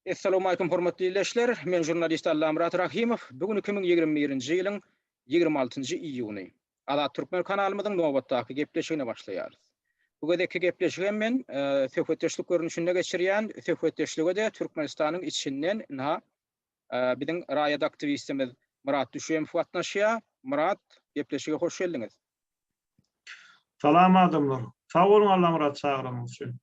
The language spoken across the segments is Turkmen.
Essalawmalikum hormatly ildeşler! Men žurnalist Allamyrat Rahymow. Bu gün 2021-nji ýylyň 26-njy iýuny. Azat Türkmen kanalymyzyň nobatdaky gepleşigine başlaýarys. Bu gezekki gepleşigi hem men söhbetdeşlik görnüşinde geçirýän. Söhbetdeşlige-de Türkmenistanyň içinden ynha biziň raýat aktiwistimiz Myrat Düşemow gatnaşýar. Myrat, gepleşige hoş geldiňiz. Salam adamlar. Sag boluň Allamyrat çagyranyňyz üçin.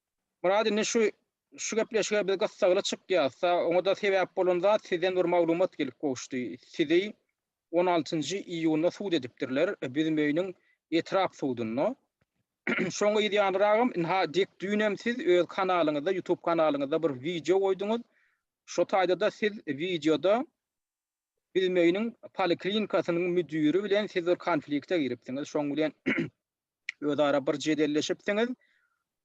Myrat indi şu şu gepleşige biz gyssagly çykýas. Oňa-da sebäp bolan zat sizden bir maglumat gelip gowuşdy. Sizi on altynjy iýunda sud edipdirler Büzmeýiniň etrap sudunda. Şoň yz ýanyragam ynha dek düýnem siz öz kanalyňyzda YouTube kanalyňyzda bir wideo goýduňyz. Şo taýda-da siz wideoda Büzmeýiniň poliklinikasynyň müdiri bilen siz bir konflikte giripsiňiz. Şoň bilen özara bir jedelleşipsiňiz.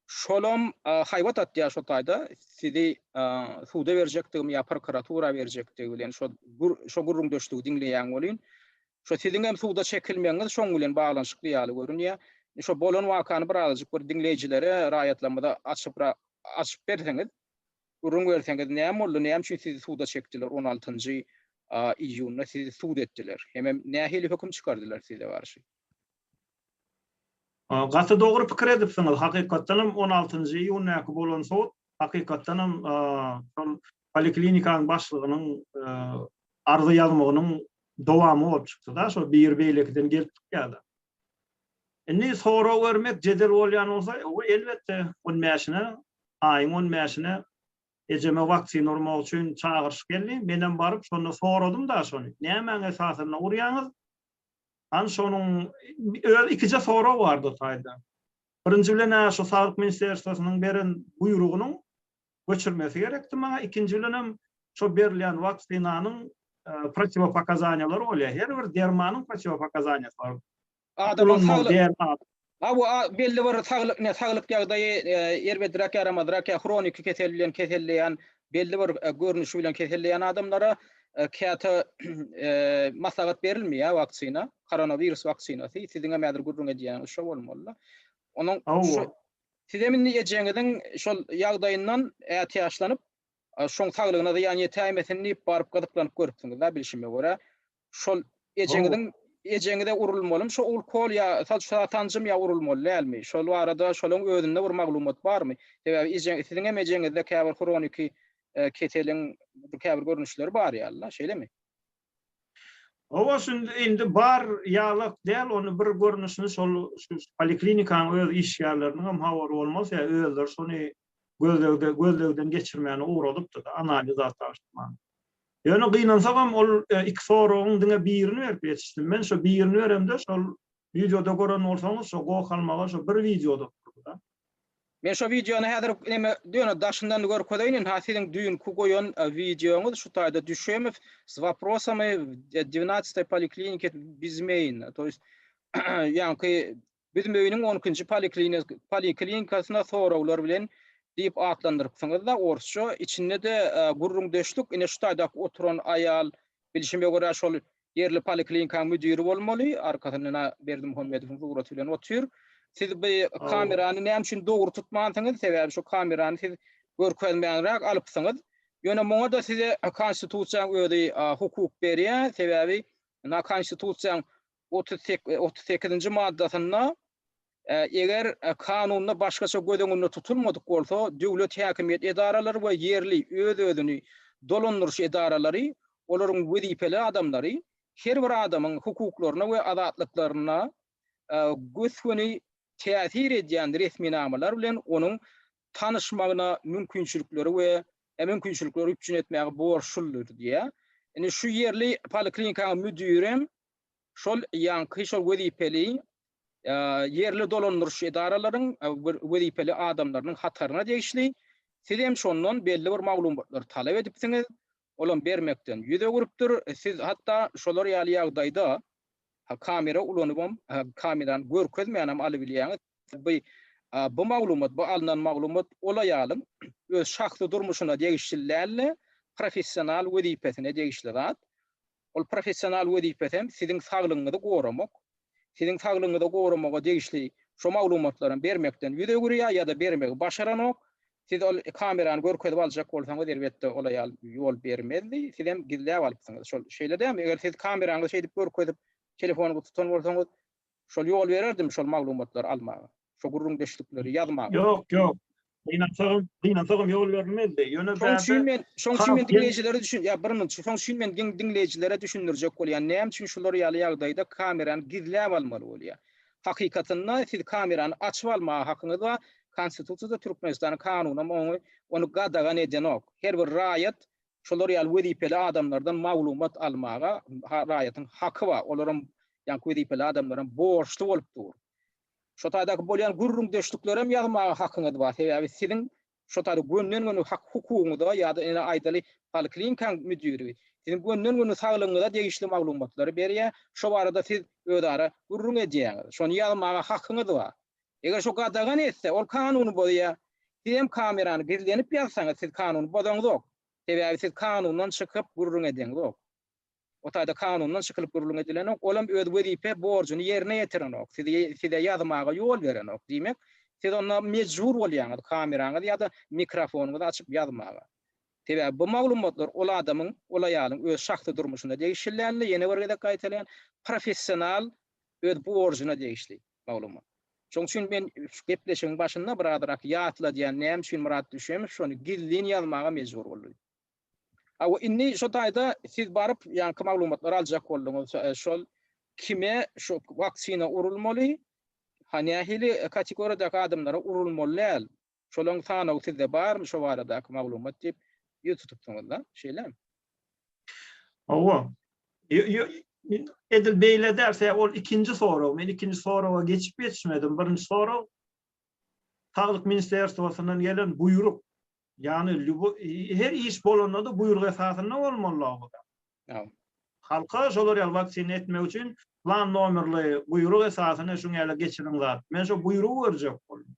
Şolam haýbat atýar şo taýda sizi suda berjekdigimi ýa prokuratura berjekdigi bilen şo şo gürrüňdeşligi diňleýän welin şo siziň hem suda çekilmegiňiz şoň bilen baglanyşykly ýaly görünýär. Şo bolan wakany birazajyk bir diňleýjilere, raýatlarymyza açyp açyp berseňiz, gürrüň berseňiz näme boldy, näme üçin sizi suda çekdiler 16-njy iýunda sizi sud etdiler. Hemem nähili höküm çykardylar size garşy? Gaty dogry pikir edipsiňiz. Hakykatdan hem 16-njy iýundaky bolan sud hakykatdan hem şol poliklinikanyň başlygynyň arza ýazmagynyň dowamy bolup çykdy-da, şol biri beýlekiden gelip çykýar-da. Indi sorag bermek jedel bolýan bolsa, elbetde on bäşine, aýyň on bäşine ejeme waksina urmak üçin çagyryş geldi. Menem baryp şonda soradym-da şony. Nämäň esasynda urýaňyz? Hany şonuň öz ikije sorag bardy o taýda. Birinji bilen-ä şu Saglyk ministrerstwosynyň beren buýrugynyň göçürmesi gerekdi maňa. Ikinji bilenem şo berilýän waksinanyň protiwopokazaniýalary bolýar. Her bir dermanyň protiwopokazaniýasy bar. Adamyň saglyk Hawa, belli bir saglyk ne saglyk ýagdaýy erbedräk ýaramazrak ýa hroniki kesel bilen keselleýän belli bir görnüşi bilen keselleýän adamlara käte maslahat berilmeýär waksina, koronawirus waksinasy. Siziň hem häzir gürrüň edýäniňiz şo bolmaly-da. Onuň şu sizem indi ejeňiziň şol ýagdaýyndan ätiýaçlanyp, şoň saglygyna zyýan ýetäýmesin diýip baryp gyzyklanyp görüpsiňiz-dä bilşime görä. Şol ejeňiziň ejeňize urulmalymy şo ulkol ýa sanjym ýa urulmaly dälmi? Şol barada şolaň özünde bir maglumat barmy? Sebäbi ejeň siziň hem ejeňizde käbir hroniki keseliň bir käbir görnüşleri bar ýaly-la, şeýlemi? Hawa, şindi indi bar ýalak däl, ony bir görnüşini şol şu poliklinikanyň öz işgärleriniň hem habary bolmaz, ýa özleri şony gözlegde gözlegden geçirmäne ugradypdyr-da, analiz zat tabşyrmana. Ýöne gynansagam ol iki soragyň diňe birini berip ýetişdim. Men şo birini beremde şol wideoda gören bolsaňyz şo goh almaga şo bir wideoda durdy-da. Men şo wideony häzir neme ýöne daşyndan görkezeýin ynha siziň düýnki goýan wideoňyz şu taýda Düşemow s waprosami w dwenadsatyý poliklinike Bizmeýna to ýest ýaňky Büzmeýiniň on ikinji poliklinikasyna soraglar bilen diýip atlandyrypsyňyz-da orsça. Içinde-de gürrüňdeşlik ine şu taýdaky oturan aýal bilşime görä şol ýerli poliklinikanyň müdiri bolmaly. Arkasynda ine Berdimuhamedowyň suraty bilen otyr. Siz bu kamerany näme üçin dogry tutmansyňyz? Sebäbi şu kamerany siz görkezmänräk alypsyňyz. Ýöne muňa-da size konstitusiýaň özi hukuk berýär. Sebäbi ine konstitusiýaň 38-nji maddasynda eger kanunda başgaça göz öňünde tutulmadyk bolsa, döwlet häkimiýet edaralary we ýerli öz-özüni dolandyryş edaralary, olaryň wezipeli adamlary her bir adamyň hukuklaryna we azatlyklaryna gös-göni täsir edýän resminamalar bilen onuň tanyşmagyna mümkinçilikleri we mümkinçilikleri üpjün etmäge borçludyr diýýär. Indi şu ýerli poliklinikanyň müdirem şol ýaňky şol wezipeli ýerli dolandyryş edaralaryň wezipeli adamlarynyň hataryna degişli. Siz hem şondan belli bir maglumatlary talap edipsiňiz. Olam bermekden ýüz öwrüpdir. Siz hatda şolar ýaly ýagdaýda kamera ulanybam, kamerany görkezmänem alybilýäňiz. Bu bu maglumat, bu alnan maglumat ol aýalyň öz şahsy durmuşyna degişli däl-de, professional wezipesine degişli zat. Ol professional wezipesi hem siziň saglygyňyzy goramak, siziň saglygyňyzy goramaga degişli şo maglumatlaram bermekden ýüz öwürýär ýa-da bermegi başaranok. Siz ol kamerany görkezip aljak bolsaňyz elbetde ol aýal ýol bermezdi. Sizem gizläp alypsyňyz. Şol şeýle dälmi? Eger siz kameraňyzy şeýdip görkezip telefonyňyzy tutan bolsaňyz şol ýol bererdim şol maglumatlary almaga. Şo gürrüňdeşlikleri ýazmaga. Ýok, ýok. Gynansagam, gynansagam ýol berilmezdi. Ýöne Şoň üçin men, şoň üçin men diňleýjilere düşün, ýa bir minut, şoň üçin men diňleýjilere düşündirjek bolýan, näme üçin şular ýaly ýagdaýda kamerany gizläp almaly bolýar. Hakykatynda siz kamerany açyp almaga hakyňyz bar, Konstitusiýada Türkmenistanyň kanunam oňy ony gadagan edenok. Her bir raýat şolar ýaly wezipeli adamlardan maglumat almaga raýatyň haky bar. Olaram ýaňky wezipeli adamlaram borçly bolup dur. Şo taýdaky bolýan gürrüňdeşliklerem ýazmaga hakyňyz bar. Sebäbi siziň şo taýda gönden-göni hak-hukugyňyza ýa-da ine aýdaly poliklinikaň müdiri siziň gönden-göni saglygyňyza degişli maglumatlary berýär. Şo barada siz özara gürrüň edýäňiz. Şony ýazmaga hakyňyz bar. Eger şo gadagan etse, ol kanuny bozýar. Sizem kamerany gizlenip ýazsaňyz, siz kanuny bozaňzok. Sebäbi siz kanundan çykyp gürrüň edeňzok. O taýda kanundan çykylyp gürrüň edilenok, olam öz wezipe borjuny ýerine ýetirenok, sizi size ýazmaga ýol berenok. Diýmek, siz onda mejbur bolýaňyz kameraňyzy ýa-da mikrofonyňyzy açyp ýazmaga. Sebäbi bu maglumatlar ol adamyň, ol aýalyň öz şahsy durmuşyna degişli däldi, ýene bir gezek gaýtalaýan, professional öz borjuna degişli maglumat. Şonuň üçin men şu gepleşigiň başynda birazrak ýatladýan, näme üçin Myrat Düşemow şony gizlin ýazmaga mejbur boldy. Hawa, indi şo taýda siz baryp, ýaňky maglumatlary aljak bolduňyz. Şol kime şu waksina urulmaly, ha nähili kategoriýadaky adamlara urulmaly däl. Şolaryň sanawy sizde barmy şo baradaky maglumat diýip ýüz tutupsyňyz-da, şeýlemi? Hawa. Edil beýle däl, sebäbi ol ikinji sorag. Men ikinji soraga geçip ýetişmedim. Birinji sorag Saglyk ministrstwosyndan gelen buýruk. Ýagny her iş bolanda-da buýruk esasynda bolmaly bu. Halka şolar ýaly waksina etmek üçin plan nomerli buýruk esasynda şuň ýaly geçiriň zat. Men şo buýrugy görjek boldum.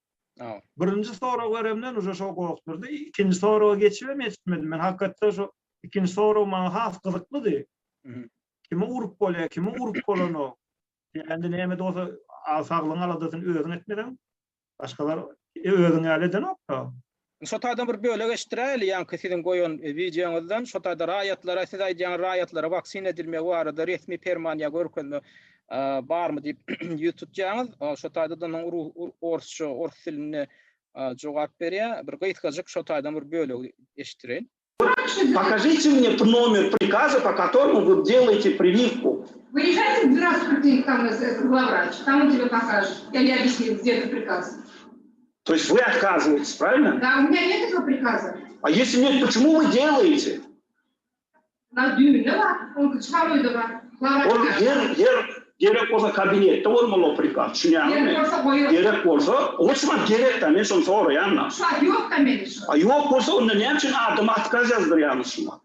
Birinji sorag beremden uje şo gokdurdy. Ikinji soraga geçibem ýetişmedim. Men hakykatda şo ikinji sorag maňa has gyzyklydy. Kimi urup bolýar, kimi urup bolanok. Indi näme-de bolsa saglygyň aladasyny özüň etmeseň, Başgalar özüň ýaly edenok-da. Şo taýdan bir bölek eşitdiräýeli ýaňky siziň goýan wideoňyzdan şo taýda raýatlara siz aýdýaňyz raýatlara waksina edilmegi barada resmi perman ýa görkezme barmy diýip ýüz tutýaňyz şo taýda-da onuň orsça ors dilinde jogap berýär bir gysgajyk şo taýdan bir bölegi eşitdireýin. Покажите мне номер приказа, по которому вы делаете прививку. Выезжайте в 12 клиник, там главврач, там он тебе покажет. Я не объясню, где этот приказ. То есть вы отказываетесь, правильно? Да, у меня нет этого приказа. А если нет, почему вы делаете? Na düýnde bar, onki çykaruyda bar. Ol her her gerek bolsa kabinetde bolmaly o prikaz, düşünýäňizmi? Gerek bolsa goýar. Gerek bolsa, o şu wagt gerek-dä, men şony soraýan-da. Şu wagt ýok-da mende şu. A ýok bolsa onda näme üçin adama otkaz ýazdyrýaňyz şuňa?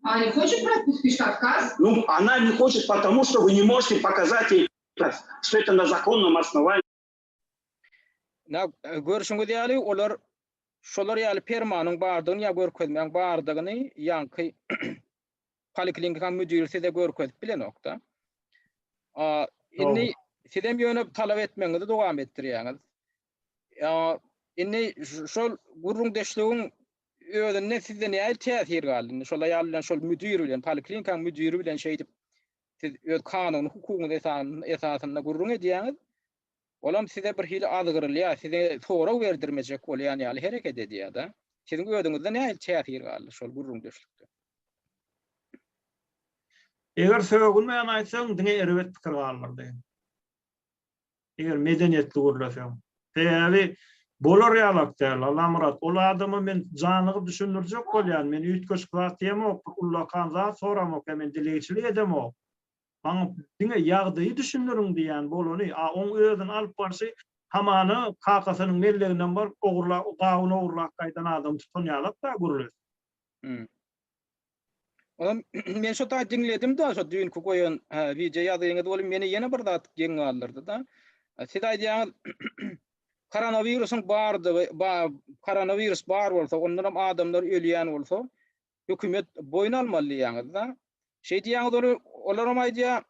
A ne хочет пропуск, пишет отказ. Ну, она не хочет, потому что вы не можете показать ей, что это на законном основании. Na, görşüňiz ýaly, olar şolar ýaly permanyň bardygyny ýa görkezmäň bardygyny ýaňky poliklinikanyň müdiri size görkezip bilenok-da. A, indi sizem ýöne talap etmegiňizi dowam etdirýäňiz. A, indi şol gürrüňdeşligiň özünde sizde nähili täsir galdy? Indi şol aýal bilen, şol müdir bilen, poliklinikanyň müdiri bilen şeýdip siz öz kanuny hukugyňyz esasynda gürrüň edýäňiz. Olam size bir hili azgyrylýar, size sorag berdirmejek bolýan ýaly hereket edýär-de. Siziň özüňizde nähili täsir galdy şol gürrüňdeşlikde? Eger sögünmän aýtsaň, diňe erbet pikir galdyrdy. Eger medeniýetli gürleseň. Sebäbi bolar ýalak däl, Allamyrat. Ol adama men janygyp düşündirjek bolýan. Men üýtgeşik zat diýemok, bir ullakan zat soramok, ýa men dilegçilik edemok. Maňa diňe ýagdaýy düşündiriň diýýän bolany, a oň özüni alyp barşy hamana kakasynyň melleginden baryp ogurlap, gawun ogurlap gaýdan adamy tutan ýalak-da gürlesi. Hmm. Onam men şo taý diňledim-de, şo düýnki goýan wideo ýazgyňyzy welin meni ýene bir zat geň galdyrdy-da. Siz aýdýaňyz koronawirusyň bardygy, koronawirus bar bolsa, ondanam adamlar ölýän bolsa, hökümet boýun almaly diýýäňiz-de. Şeý diýýäňiz ony, olaram aýdýar,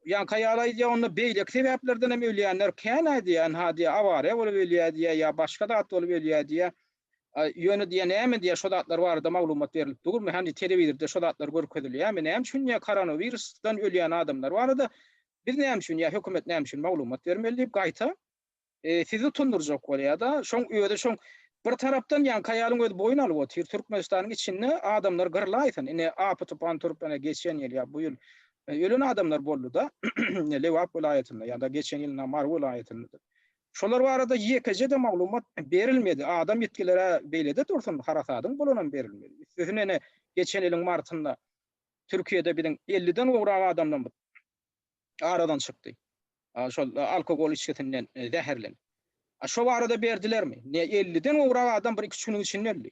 ýaňky aýal aýdýar, onda beýleki sebäplerden hem ölýänler kän-ä diýýär, ynha diýýär, awariýa bolup ölýär diýýär, ýa başga zat bolup ölýär diýýär. Ýöne diýýär, näme diýýär, şo zatlar barada maglumat berlip durmy? Hany telewizorda şo zatlar görkezilýärmi? Näme üçin diýýär, koronawirusdan ölýän adamlar barada biz näme üçin ýa hökümet näme üçin maglumat bermeli diýip gaýta sizi utandyrjak bolýar-da. Şoň özi şoň bir tarapdan ýaňky aýalyň özi boýun alyp otyr. Türkmenistanyň içinde adamlar gyrlaýsyn. Ine apy-tupan turup ene geçen ýyl ýa bu ýyl ölen adamlar boldy-da. Lebap welaýatynda ýa-da geçen ýyl Mary welaýatynda. Şolar barada ýekeje-de maglumat berilmedi. Adam ýitgiler-ä beýlede dursun, harasadyň bolanam berilmedi. Üstesine ene geçen ýylyň martynda Türkiýede biziň elliden gowrak adamlarymyz aradan çykdy. Şol alkogol içgisinden zäherlenip. A şo barada berdilermi? Ne elliden gowrak adam bir iki-üç günüň içinde öldi.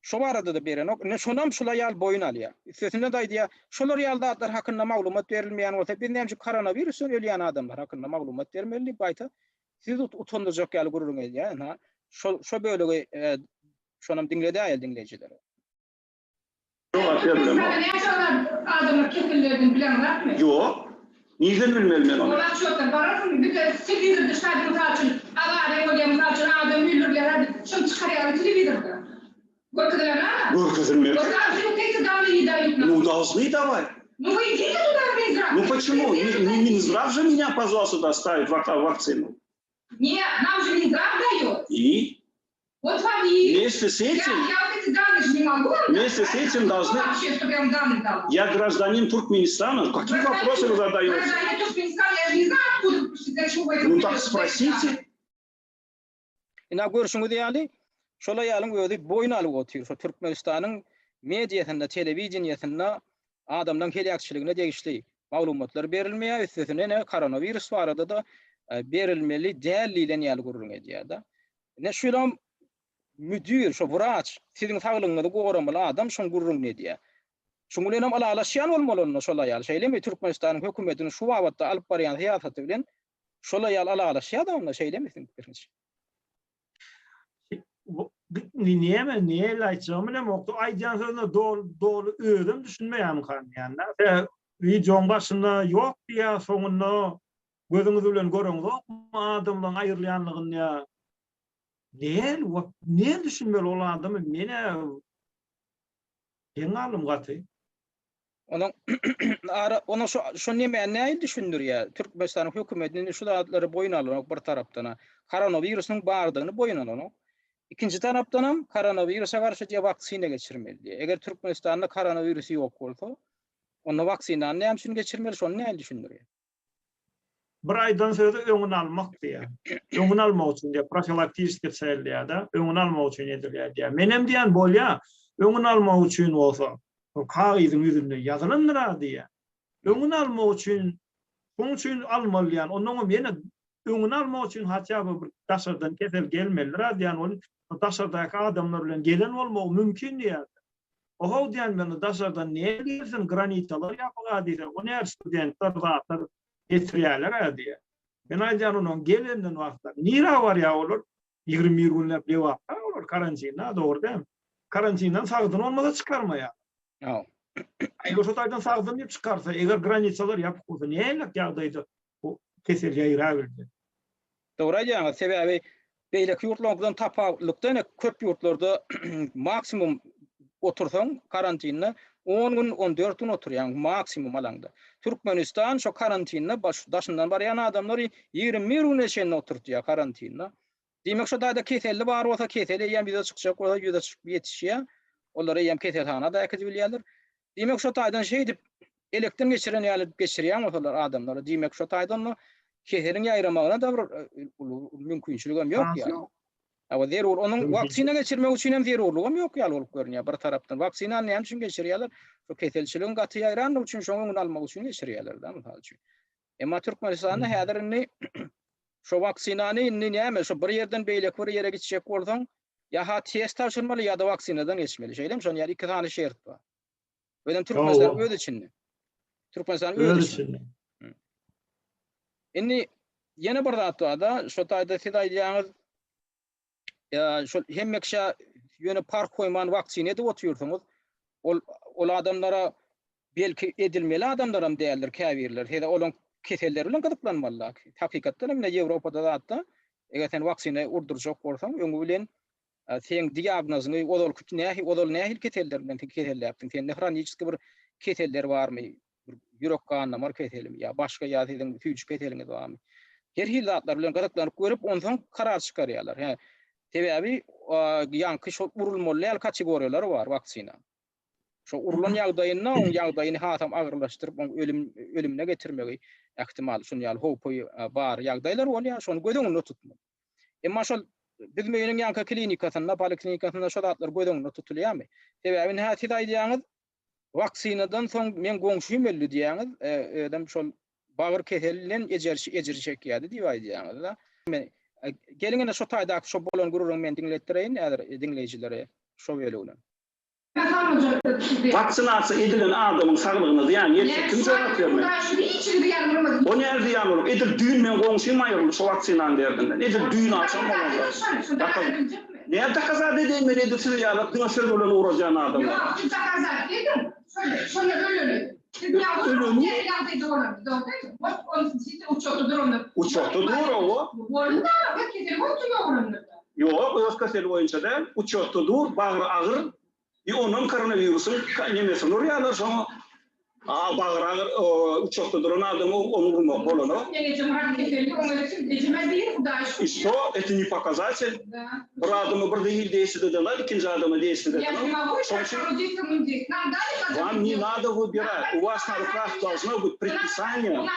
Şo barada-da berenok. Ine şonam şul aýal boýun alýar. Üstesine-de aýdýar, şolar ýaly zatlar hakynda maglumat berilmeýän bolsa, biz näme üçin koronawirusdan ölýän adamlar hakynda maglumat bermeli diýip, gaýta sizi utandyrjak ýaly gürrüň edýär. Ynha, şol şo bölegi şonam diňledäýeli diňleýjilere. Türkmenistanda näçe adamlar kesellerden bileňzakmy? Ýok. Nirden bilmeli men ony? Ol otçotdan bararsyň, bize telewizorda şaýat mysal üçin awariýa bolýar mysal üçin adam öldürilýär hadi şony çykarýarlar telewizorda. Görkezilen a? Görkezilmeli. Вот там же вот эти данные не дают нам. Ну должны давать. Ну вы идите туда в Минздрав. Ну почему? Не Минздрав же меня позвал сюда ставить вакцину. Нет, нам же Минздрав дает. И? Вот вам и... Вместе с этим... Я, я вот эти данные же не могу вам Вместе дать, с этим должны... Вообще, чтобы я вам данные дала. Я гражданин Туркменистана. Какие Гражданин, вопросы вы задаете? Гражданин Туркменистана, я же не знаю, откуда пришли, для чего это... Ну так спросите. Ina görşüňiz ýaly, şol aýalyň özi boýun alyp otyr. Şo Türkmenistanyň mediasynda, telewideniýesinde adamlaryň heläkçiligine degişli maglumatlar berilmeýär, üstesine ine koronawirus barada-da berilmeli däl diýlen ýaly gürrüň edýär-de. Ine şulam müdir, şo wraç, siziň saglygyňyzy goramaly adam şoň gürrüňini edýär. Şuň bilenem ylalaşýan bolmaly onda şol aýal, şeýlemi? Türkmenistanyň hökümetiniň şu babatda alyp barýan syýasaty bilen şol aýal ylalaşýar-da onda, şeýlemi siziň pikiriňizçe? Näme, näle aýtjagymy bilemok. Aýdýan sözüne doly, doly özüm düşünmeýärmikan diýýän-de. Sebäbi wideoň başynda ýok diýýär, soňunda gözüňiz bilen göreňzokmy adamlaryň aýrylýanlygyny diýýär. Näl, wot, näl düşünmeli ol adamy, men-ä geň galdym gaty. Onuň ara onuň şu şu näme nähili düşündirýär? Türkmenistanyň hökümeti indi şu zatlary boýun alanok bir tarapdan. Koronawirusyň bardygyny boýun alanok. Ikinji tarapdan hem koronawirusa garşy diýe waksina geçirmeli diýe. Eger Türkmenistanda koronawirusy ýok bolsa, onda waksinany näme üçin geçirmeli? Şony nähili düşündirýär? Bir aýdan sözi öňüni almak diýýär. Öňüni almak üçin diýýär, profilaktiçeskiý sel diýýär-de, öňüni almak üçin edilýär diýýär. Menem diýýän bolýa, öňüni almak üçin bolsa, bu kagyzyň ýüzünde ýazylandyr-a diýýär. Öňüni almak üçin, şoň üçin almaly diýýän. Onnoňam ýene öňüni almak üçin hatýa by bir daşardan kesel gelmelidir-a diýýän. Ol daşardaky adamlar bilen gelen bolmagy mümkin diýýär. Ohow diýen meni daşardan näme gelsin granitalar ýapyga diýse o näme studentler zatlar getirýäler-ä diýýär. Men aýdýan onuň gelenden wagtlar nirä barýar olar 21 günläp Lebapda olar karantinde dogry dämi? Karantinden sagdyn bolmasa çykarmaýar. Haw. Eger şo taýdan sagdyn diýip çykarsa eger granitsalar ýapyk bolsa nähili ýagdaýda bu kesel ýaýrabildi? Dogry aýdýaňyz, sebäbi beýleki ýurtlardan tapawutlykda ine köp ýurtlarda maksimum otursaň karantinde on gün, on dört gün oturýaň maksimum alaňda. Türkmenistan şo karantinde baş daşyndan barýan adamlary 21 güne çenli oturtýar karantinde. Diýmek şo taýda keselli bar bolsa kesel eýýäm ýüze çykjak bolsa ýüze çykyp ýetişýär. Olary eýýäm keselhana-da äkidip bilýärler. Diýmek şo taýdan şeýdip elekden geçiren ýaly edip geçirýän bolsalar adamlary diýmek şo taýdan keseliň ýaýramagyna-da bir uly mümkinçiligem ýok ýaly. Hawa zerur onuň waksina geçirmek üçin hem zerurlygam ýok ýaly bolup görünýär bir tarapdan. Waksinany näme üçin geçirýärler? Şu keselçiligiň gaty ýaýranlygy üçin şoň öňüni almak üçin geçirýärler-de mysal üçin. Emma Türkmenistanda häzir indi şo waksinany indi näme şo bir ýerden beýleki bir ýere gitjek bolsaň ýa-ha test tabşyrmaly ýa-da waksinadan geçmeli. Şeýlemi? Şonuň ýaly iki sany şert bar. Özem Türkmenistan öz içinde. Türkmenistan öz içinde. Indi ýene bir zat bar-da, şo taýda siz aýdýaňyz, ýa şol hemme kişä ýöne parh goýman waksina edip otyrsyňyz. Ol ol adamlara belki edilmeli adamlaram däldir käbirleri. Sebäbi olaň keselleri bilen gyzyklanmalylar. Hakykatdan hem ine Ýewropada zatda eger sen waksina urdurjak bolsaň, öňi bilen. Seň diagnozyňy ozalky nähi ozal nähili keseller bilen sen keselläpdiň? Sende hroniçeskiý bir keseller barmy? Bir ýürek gan damar keselimi ýa başga ýa siziň süýji keseliňiz barmy? Her hili zatlar bilen gyzyklanyp görüp, onsoň karar çykarýarlar. Hä. Sebäbi ýaňky şol urulmaly däl kategoriýalary bar waksina. Şo urlan ýagdaýynda oň ýagdaýyny hasam agyrlaşdyryp, oň ölüm ölümine getirmegi ähtimal şun ýaly howpy bar ýagdaýlar bolýar. Şony göz öňünde tutmaly. Emma şol Büzmeýiniň ýaňky klinikasynda, poliklinikasynda şo zatlar göz öňünde tutulýarmy? Sebäbi indi hä siz aýdýaňyz, waksinadan soň meň goňşym öldi diýýäňiz, özem şol bagyr keselinden ejir ejir çekýärdi diýip aýdýaňyz-da. Men geliň indi şo taýdaky şo bolan gürrüňi men diňletdireýin häzir diňleýjilere şo bölegini. Waksinasiýa edilen adamyň saglygyna zyýan ýetse kim jogap bermeli? O näme zyýan bolup, edil düýn meň goňşym aýryldy şo waksinanyň derdinden. Edil düýn agşam bolan zat. Dokaz. Näme dokazat edeýin men edil siz ýaly diňe söz bilen ugradýan adamlara. Öleni? Uçakda dur owo. Ýok, öz keseli boýunça däl, uçýotda dur, bagry agyr, i onam koronawirusyň nemesini urýarlar şoňa. A bagry agyr, uçýotda duran adamy ony urmak bolanok. I şto, eto ne pokazatel. Bir adama bir hili deýstwet edenok, ikinji adama deýstwet edenok. Şoň üçin Vam ne nado wybirat, u vas na rukah dolžno byt predpisaniýe.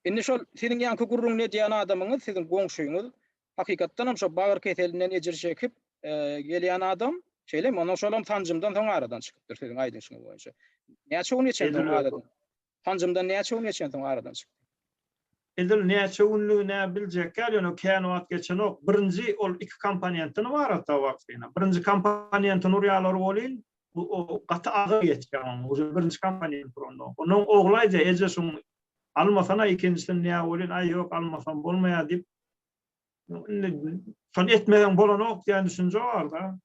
Indi şol siziň ýaňky gürrüňini edýän adamyňyz, siziň goňşyňyz, hakykatdanam şo bagyr keselinden ejir çekip gelýän adam, şeýlemi? Ondan şolam sanjymdan soň aradan çykypdyr siziň aýdyşyňyz boýunça. Näçe gün geçensoň aradan? Sanjymdan näçe gün geçensoň aradan çykdy? Edil näçe günlügini biljek däl, ýöne kän wagt geçenok. Birinji ol iki komponentden ybarat-da waksina. Birinji komponentini urýarlar welin, Bu gaty agyr geçýär onuň. Uje birinji komponent uranda. Ondan ogly aýdýar, eje şuň almasana ikinjisini näme bolýan, aý ýok almasam bolmaýar diýip. Indi şony etmeseň bolanok diýen düşünje bar-da.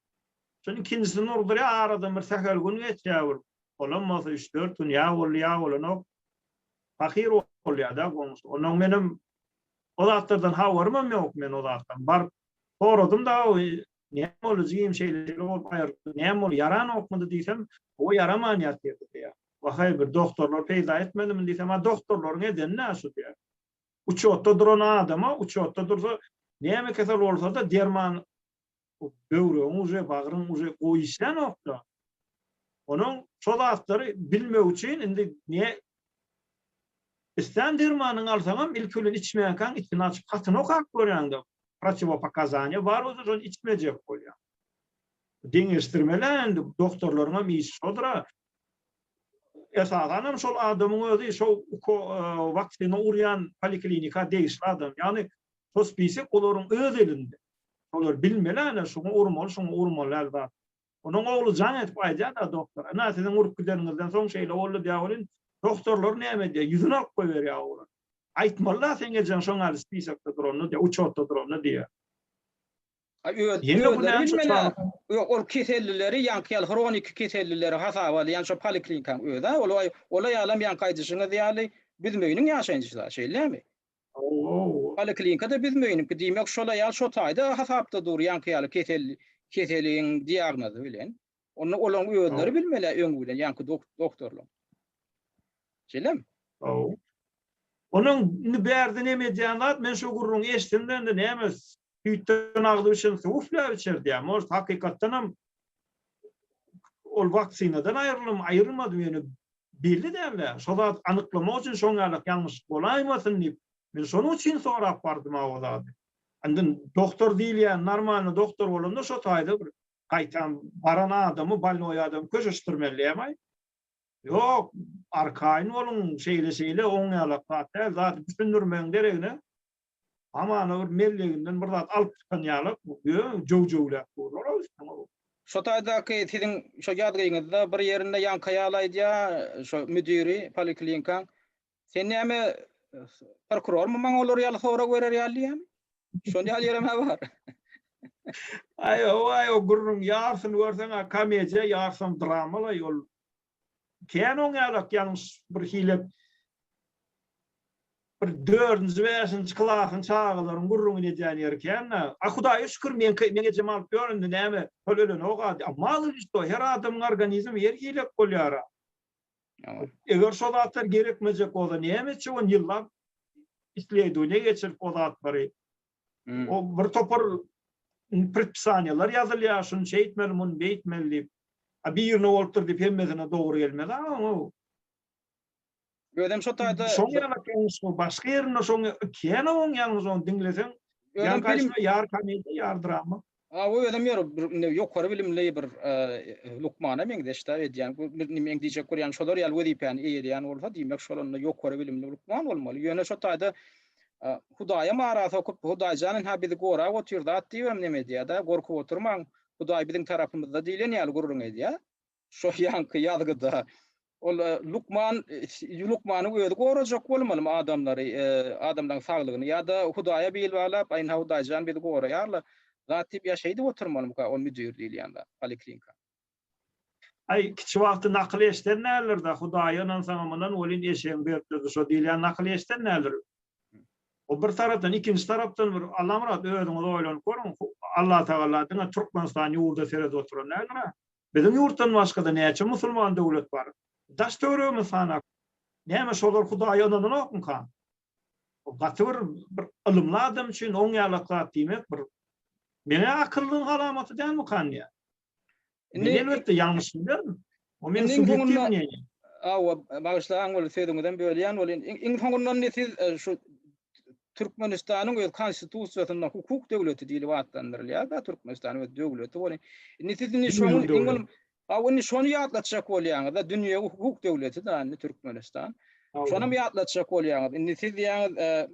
Şony ikinjisini urdurýar, aradan bir sähel gün geçýär bir. Olam bolsa üç-dört gün ýa boldy ýa bolanok. Pahyr bolýar-da goňşy. Ondan menem o zatlardan habarymam ýok men o zatdan. Baryp soradym-da Näme boldy jigim şeýle-şeýle bolup aýryldy, näme boldy, ýaranokmydy diýsem, Hawa ýaraman ýatyrdy diýýär. Wahaý bir dogtorlar peýda etmedimi diýsem, a dogtorlaryň edeni-dä şu diýýär. Uçotda duran adama, uçotda dursa, näme kesel bolsa-da derman böwregiň uje, bagryň uje gowy işlänok-da. Onuň şo zatlary bilmek üçin indi ne islän dermanyňy alsaňam ilki bilen içmänkäň içini açyp hatyny okap görýäň-de. Protiwopokazaniýa bar bolsa şony içmejek bolýaň. Deňeşdirmeli indi doktorlaryňam işi şodur-a. Esasanam şol adamyň özi şo waksina urýan poliklinika degişli adam. Ýagny şo spisek olaryň öz elinde. Şolar bilmeli ana şuňa urmaly, şuňa urmaly däl zat. Onuň ogly jaň edip aýdýar-da doktora, Ynha, siziň urup gideniňizden soň şeýle boldy diýýär welin, doktorlar näme edýär, ýüzüni alyp goýberýär oglan. Aýtmaly-da seň ejeň şoň ýaly spisokda duranda diýýär, uçotda duranda diýýär. A öz, Ýene bu özleri näme şu bilmeli. çaga? Ýok, ol kesellileri, ýaňky ýaly hroniki kesellileri hasaba alýan şo poliklinikaň özi-ä, ol ola ýalam ýaňky aýdyşyňyz ýaly Büzmeýiniň ýaşaýjysy-a, şeýle dälmi? Poliklinika-da Büzmeýiniňki, diýmek şol aýal şo taýda hasapda dur, ýaňky ýaly kesel, keseliň diagnozy bilen. Onda olaň özleri bilmeli öňi bilen, ýaňky doktorlaň. Şeýlemi? Hawa. Onuň indi bärde neme edýän zat, men şo gürrüňi eşitdim-de indi näme süýtden agzy bişen suw üfläp içer diýýär. Может, hakykatdanam ol waksinadan aýryldym, aýrylmadym, ýöne Belli däl-dä. Şo zat anyklamak üçin şoň ýalak ýalňyşlyk bolaýmasyn diýip, men şonuň üçin sorap bardym-a o zady. Indi doktor diýilýän normalny doktor bolanda şo taýda bir gaýtam baran adamy, bolnoý adamy köşeşdirmeli dämaý. Ýok, arkaýyn boluň, şeýle-şeýle oň ýalak zat däl, zady düşündirmegiň deregine Hamana bir melleginden bir zat alyp çykan ýaly jöw-jöwläp durlar üstüňe. Şo taýdaky siziň şo ýazgyňyzda bir ýerinde ýaňky aýal aýdýar, şo müdiri poliklinikaň, Sen näme prokurormy maňa olar ýaly sorag berer ýaly diýýärmi? Şon ýaly ýerem-ä bar. Aý, hawa, o gürrüň ýarsyny görseň-ä komediýa, ýarsam drama-laý ol. Kän oň ýalak ýalňyş bir hile. bir dördünji, bäşinji klasyň çagalaryň gürrüňini edýän ýeri kän-dä. A Hudaýa şükür meňki, meň ejem alyp ýör indi näme, şol ölenok-a diýýär. Maly şto, her adamyň organizmi her hilek bolýar-a. Eger şo zatlar gerekmejek bolsa näme etjek ony ýyllap isleýdüne geçirip o zatlary. O bir topar predpisaniýalar ýazylýar, şuny şeýtmeli, muny beýtmeli diýip. A birine bolupdyr diýip hemmesine dogry gelmez-a oň. Özem şo taýda Şoň ýaly ýalňyş bu başga ýerinde şoň kän oň ýalňyş ony diňleseň ýar gaýşyna ýar komediýa ýar drama. A o özem ýör bir indi ýokary bilimli bir lukmana meňzeş-dä edýän. Meň diýjek bolýanym şolar ýaly wezipäni eýeleýän bolsa diýmek şol onda ýokary bilimli lukman bolmaly. Ýöne şo taýda Hudaýam ara sokup Hudaýjan ynha bizi gorap otyr zat diýibem neme edýär-dä gorkup oturmaň Hudaý biziň tarapymyzda diýlen ýaly gürrüň edýär. Şo ýaňky ýazgyda ol lukman lukmanyň özi gorajak bolmalymy adamlary, adamlaryň saglygyny ýa-da Hudaýa bil baglap, aý ynha Hudaýjan bizi goraýarla zat diýip ýa şeýdip oturmalymyka ol müdir diýilýän zat poliklinika. Aý kiçi wagty nakyl eşden däldir-de, Hudaýa ynansaňam ynan welin eşegiň berkdigi şo diýilýän nakyly eşden däldir. O bir tarapdan, ikinji tarapdan bir Allamyrat özüňiz oýlanyp görüň, Allatagala diňe Türkmenistan ýurda seredip oturan däldir-ä. Biziň ýurtdan başga-da näçe musulman döwlet bar. Daş töweregimiz sanap. Näme şolar Hudaýa ynananokmyka? O gaty bir bir ylymly adam üçin oň ýalak zat diýmek bir meňä akyllygyň alamaty dälmikan diýýän. Indi elbetde ýalňyş bilerin. O meniň subýektiw mneniýam. Hawa, bagyşlaň weli sözüňizem bölýän welin, iň soňundan indi siz şu Türkmenistanyň öz konstitusiýasynda hukuk döwleti diýlip atlandyrylýar-da, Türkmenistan öz döwleti welin. Indi siz indi şonuň iň ol Hawa, indi şony ýatlatjak bolýaňyz-da, dünýewi hukuk döwleti-da indi Türkmenistan. Şonam ýatlatjak bolýaňyz. Indi siz diýýäňiz,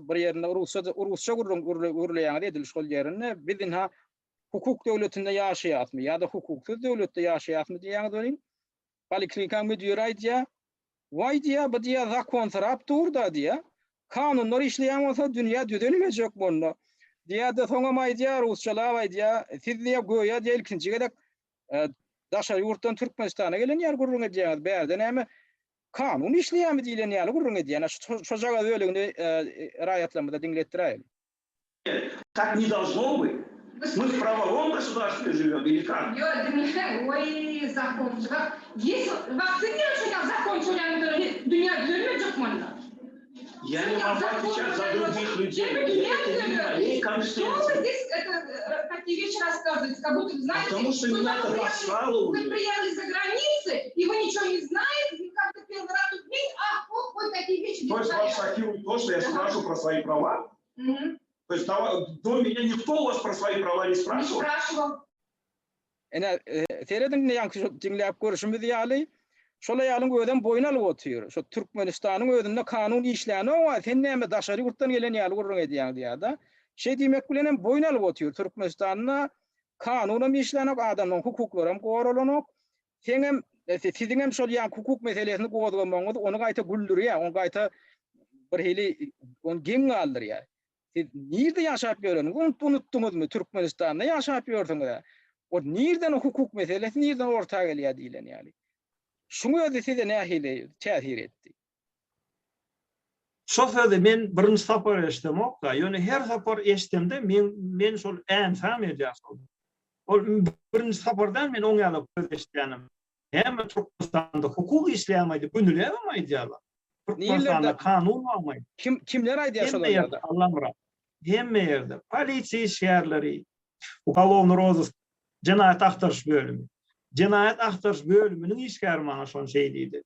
bir ýerinde rusça rusça gürrüň gürleýäňiz edil şol ýerinde biz ynha hukuk döwletinde ýaşaýasmy ýa-da hukuksyz döwletde ýaşaýasmy diýýäňiz welin, poliklinikaň müdiri aýdýar, Waý diýýär, bu diýýär zakonsyrap dur-da diýýär. Kanunlar işleýän bolsa dünýä düzelmejek boldy. Diýýär-de soňam aýdýar, rusçalap aýdýar, siz diýýär göýä diýýär ilkinji gezek daşary ýurtdan Türkmenistana gelen ýaly gürrüň edýäňiz, bärde näme kanun işleýärmi diýlen ýaly gürrüň edýär. Şojagaz bölegini raýatlarymyza diňletdiräýeli. Tak ne dolžno byt. My w prawowom gosudarstwie žiwem ili kak? Ýok diňle oý zakonçylar ýes wagtyn ýaşaýan zakonçylaryň dünýä düzelmejek munda. Ýa ne mogu otweçat za drugih ľudej это ne moej Что вы здесь это такие вещи рассказываете, как будто знаете, Потому что меня это достало вы уже. приехали за границы, и вы ничего не знаете, вы как-то первый раз тут видите, ах, вот, вот такие вещи То есть вас говорят. шокирует то, что я спрашиваю про свои права? Мгм. То есть до меня никто у вас про свои права не Не спрашивал? спрашивал. Ine, serediň indi ýaňky şu diňläp görşümiz ýaly, şol aýalyň özem boýun alyp otyr. Şu Türkmenistanyň özünde kanun işlänok-a, sen näme daşary ýurtdan gelen ýaly gürrüň edýäň diýýär-de. Şeý diýmek bilen hem boýun alyp otyr. Türkmenistanda kanunam işlänok, adamlaryň hukuklaram goralanok. Seňem, siziňem şol ýaňky hukuk meselesini gozgamagyňyz ony gaýta güldürýär, ony gaýta birhili ony geň galdyrýar. Siz nirde ýaşap ýöreniňizi unutdyňyzmy? Türkmenistanda ýaşap ýörsüňiz-ä. O nirden hukuk meselesi nirden orta gelýär diýlen ýaly. Şuň özi size nähili täsir etdi? Şo sözi men birinji sapar eşdemok-da, ýöne her sapar eşdemde men men şol änsam edýär şol. Ol birinji sapar däl men oň ýaly söz eşidýänim. Näme Türkmenistanda hukuk işleýärmi diýip günüläbem aýdýarlar. Türkmenistanda kanun barmy? Kim kimler aýdýar şolar Hemme ýerde Allamyrat. Hemme ýerde polisiýa işgärleri, uголowny rozysk, jenaýat agtaryş bölümi. Jenaýat agtaryş bölüminiň işgäri maňa şony şeý diýdi.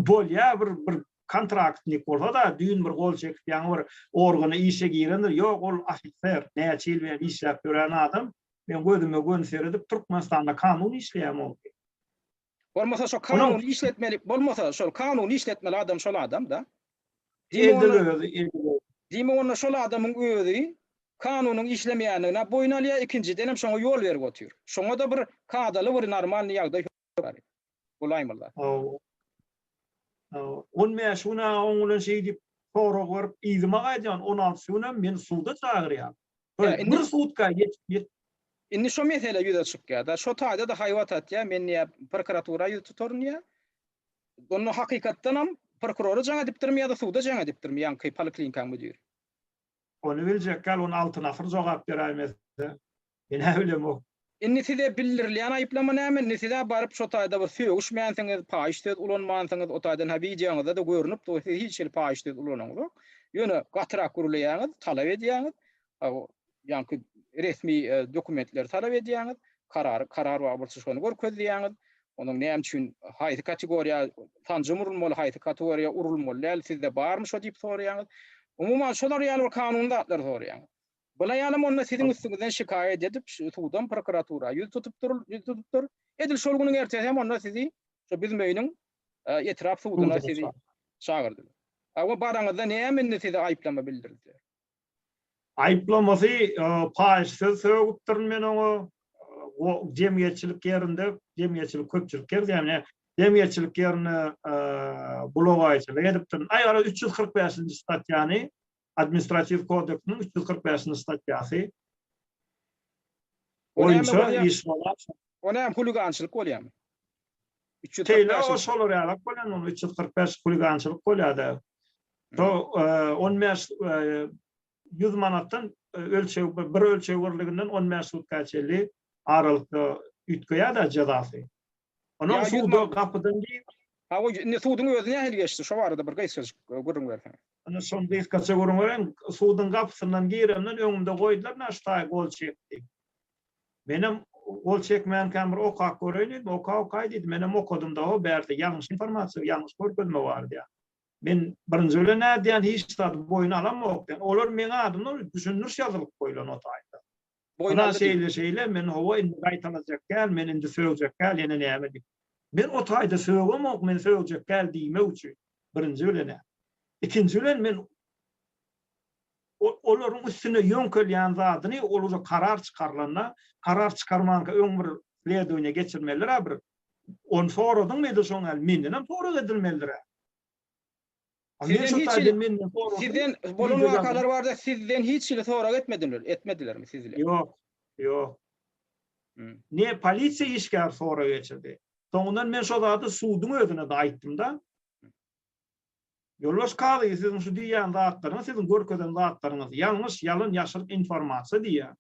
Bolýar bir bir kontraktnik bolsa-da, düýn bir gol çekip ýaňy bir organa işe girendir. Ýok, ol ofiser, näçe ýyl bäri işläp ýören adam. Men gözüme göni seredip, Türkmenistanda kanun işleýärmi ol diýip. Bolmasa şo kanuny işletmeli, bolmasa şol kanuny işletmeli adam şol adam-da. Edil özi, edil özi. Diýmek onda şol adamyň özi kanunyň işlemeýändigine boýun alýar, ikinjidenem şoňa ýol berip otyr. Şoňa-da bir kadaly bir normalnyý ýagdaý hökmany. Bolaýmyla. Hawa. Hawa. 15 gün aga oň bilen şeý diýip sorag berip yzyma gaýdýan, 16 günem meni suda çagyrýar. Bir sutka ýetip Indi şo mesele ýüze çykýar-da. Şo taýda-da haýbat atýar, men diýýär, prokuratura ýüz tutaryn diýýär. Onda hakykatdanam. prokurora jaň edipdirmi ýa-da suda jaň edipdirmi ýaňky poliklinikanyň müdiri? Ony biljek däl, ony Altyn Asyr jogap beräýmese. Men-ä bilemok. Indi size bildirilýän aýyplama näme? Indi siz-ä baryp şo taýda bir sögüşmänsiňiz, paýyş söz ulanmansyňyz, o taýdan hä wideoňyzda-da görnüp dur, siz hiç hili paýyş söz ulanaňyzok. Ýöne gatyrak gürleýäňiz, talap edýäňiz, ýaňky resmi dokumentleri talap edýäňiz, karar karar bar bolsa şony görkez diýýäňiz. Onuň näme üçin haýsy kategoriýa sanjym urulmaly, haýsy kategoriýa urulmaly däl, sizde barmy şo diýip soraýaňyz. Umuman şolar ýaly bir kanuny zatlary soraýaňyz. Bula ýalam onda siziň üstüňizden şikaýat edip, sudam prokuratura ýüz tutupdyr, ýüz tutupdyr. Edil şol günüň ertesi hem onda sizi şo Büzmeýiniň etrap suduna sizi çagyrdylar. Hawa, baraňyzda näme indi size aýyplama bildirdiler? Aýyplamasy paýyş söz sögüpdirin men oňa. Jemgyýetçilik ýerinde, jemgyýetçilik köpçülik ýer diýýän, jemgyýetçilik ýerinde bulagaýçylyk edipdirin. Aý, gara 345-nji statýany Administratiw kodeksiniň 345-nji statýasy boýunça iş bolar. O näme huligançylyk bolýarmy? 345 o şolar ýalak bolýar, ony 345 huligançylyk bolýar-da. Şo 15 100 manatdan ölçeg bir ölçeg birliginden 15 sutka çenli aralykda üýtgeýär-de jezasy. Onuň suda gapydan girip. Hawa, indi suduň özi nähili geçdi? Şo barada bir gysgajyk gürrüň berseňiz. Indi şony gysgaça gürrüň bereýin. Suduň gapysyndan giremden öňümde goýdular näşe taý gol çek diýip. Menem gol çekmänkäm bir okap göreýin diýdim. Oka okaý diýdi. Menem okadym da, o bärde ýalňyş informasiýa, ýalňyş görkezme bar diýýär. Men birinji bilen nädýän hiç zady boýun alamok diýýän. Olar meň adymdan düşündiriş ýazylyp goýlan o taýda. Boýun Ynha aldy diýip. şeýle şeýle, men hawa indi gaýtalajak däl, men indi sögjek däl, ýene näme diýip. Men o taýda sögemok, men sögjek däl diýmek üçin, birinji bilen-ä. Ikinji bilen men olaryň üstüne ýöňkelýän zadyny ol uje karar çykarylanda, karar çykarmanka öň bir sledowaniýe geçirmelidir-ä bir. Ony soradyňmy edil şoň ýaly, mendenem sorag edilmelidir-ä. Sizden hiç hili sizden bolan wakalar barada sizden hiç hili sorag etmediler, etmedilermi siz bilen? Ýok, ýok. Hmm. Ne polisiýa işgäri sorag geçirdi. Soňundan men şo zady suduň özüne-de aýtdym-da. Ýoldaş kazy, siziň şu diýýän zatlaryňyz, siziň görkezen zatlaryňyz ýalňyş, ýalan, ýaşyryk informasiýa diýýär.